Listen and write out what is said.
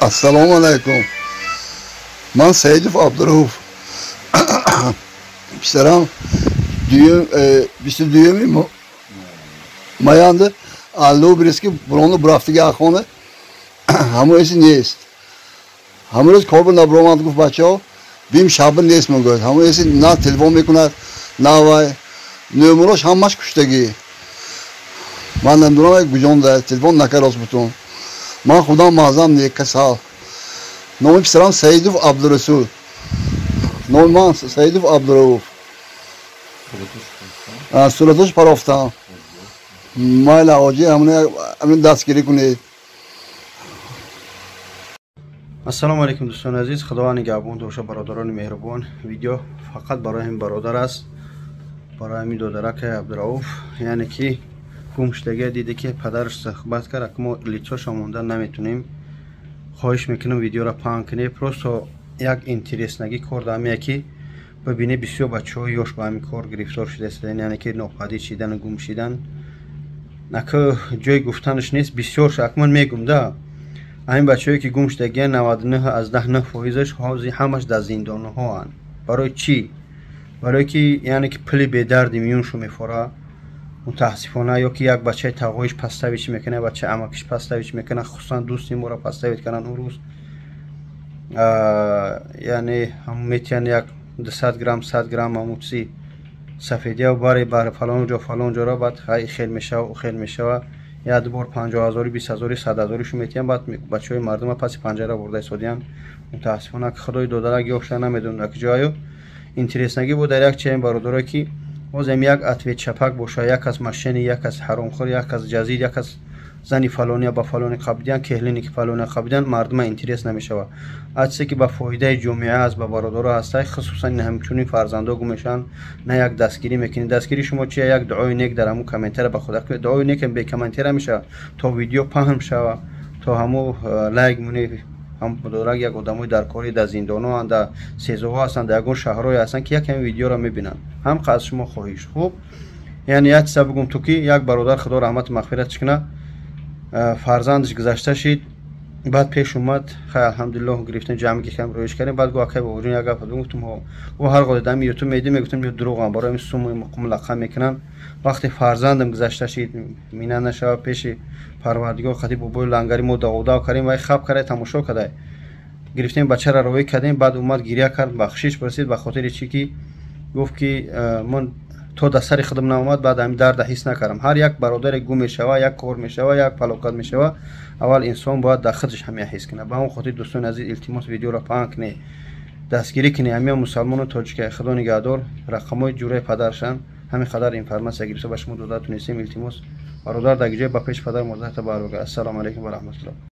Ассалому алайкум. Ман Саидов Абдурауф. Писарам дуюм, 22 маянда Люберецки бурону бурафтиги ахона ҳамон эси нест. Ҳамон рӯз кор набуромад, гуфт бачаҳо бим шаба нест, мегӯяд. Ҳамон эси на телефон мекунад, на вай. Нӯмурош ҳамаш куштагӣ. Ман намедонам гуҷонда, телефон накард бутун. Ман худам маъзам не, касал. Номи писарам Саидов Абдурасул. Номи ман Саидов Абдурауф. Суратош парофтам. Майла оҷи ҳамин дастгирӣ кунед. Ассалому алайкум, дӯстони азиз, Худованд нигаҳбон боша, бародарони меҳрубон. Видео фақат барои ҳамин бародар аст, барои ҳамин додараки Абдурауф, яъне ки гум шудагия диде ки падараш суҳбат кард, ак мо лицоша монда наметунем. Хоҳиш мекунам, видеоро паҳн кунед, просто як интереснагӣ кор дар ки бибине, бисёр бачаҳои ёш ба ҳамин кор гирифтор шудаистанд, яъне ки нопадид шидану гум шидан. Нака ҷои гуфтанаш нест, бисёр акман мегум да. Ҳамин бачаҳое ки гум шудагия 99,9 фоизаш ҳозир ҳамаш дар зиндонҳоанд. Барои чӣ? Барое ки яъне ки пули бедарди миёншу мефора, мутаассифона, ё ки як бачаи тағоиш подставить мекунад, бачаи амакиш подставить мекунад, хусусан дӯсти моро подставить карданд он рӯз. Яъне метиҳанд як 200 грамм, 100 грамм ҳамун чизи сафедия баре бар фалон ҷо, фалон ҷоро, баъд хел мешава, ӯ хел мешава. Як бор 50 ҳазори, 20 ҳазори, 100 ҳазоришу метиҳанд, баъд бачаҳои мардума паси панҷара бурда истодиянд. Мутаассифона, худои додарак ёфта намедонад ки ҷою. Интереснагӣ буд дар як чизи бародарое ки бозем як ответ чапак боша, як аз мошенник, як аз ҳаромхӯр, як аз ҷазир, як аз зани фалония ба фалони қабдиян, кеҳлине ки фалония қабдиян, мардума интерес намешавад. Аз чизе ки ба фоидаи ҷомеа аст, ба бародаро ҳастай, хусусан ҳамчунин фарзандо гум мешаванд, на як дастгирӣ мекунед. Дастгирии шумо чия? Як дуои нек дар ҳамун комментария ба худа. Дуои нек бе комментария мешавад, то видео паҳн шава, то ҳаму лайк мунӣ. Ҳам як одамои дар кори дар зиндонҳоанд, дар СИЗОҳо ҳастанд, дар ягон шаҳрҳое ҳастанд, ки як ҳамин видеоро мебинанд. Ҳам аз шумо хоҳиш. Хуб, яъне як чиза бигум, ту ки як бародар, худо раҳмату мағфиратш кунад, фарзандаш гузашта шид, баъд пеш омад, хай, алҳамдулиллоҳ, гирифтем, ҷамъ кардем, рӯиш кардем. Баъд гуфт: «Акай бобоҷон, як гап гуфтам». Ҳо, ӯ ҳар гоҳ дидам ютуб медидим, мегуфтам ё дурӯғам, барои ҳамин суму муқум мекунанд. Вақте фарзандам гузашта шид, мина нашава, пеши Парвардигор хати бобои лангари мо даводав кардем, вай хаб кардай, тамошо кардай, гирифтем, бачаро ровӣ кардем. Баъд омад, гиря кард, бахшиш пурсид. Ба хотири чӣ ки гуфт ки ман то дар сари худам наомад, баъд ҳамин дарда ҳис накардам. Ҳар як бародаре гум мешава, як кор мешава, як палокат мешава, аввал инсон бояд дар худаш ҳамия ҳис кунад. Ба ҳамон хотир, дӯстони азиз, илтимос, видеоро паҳн кунед, дастгирӣ кунед ҳамия мусалмону тоҷика. Худо нигаҳдор. Рақамҳои ҷураи падаршан, ҳамин қадар информатсия гирифта ба шумо дода тунистем. Илтимос, бародар, дар ҷои ба пеши падар модарата барога. Ассалому алайкум ва раҳматуллоҳ.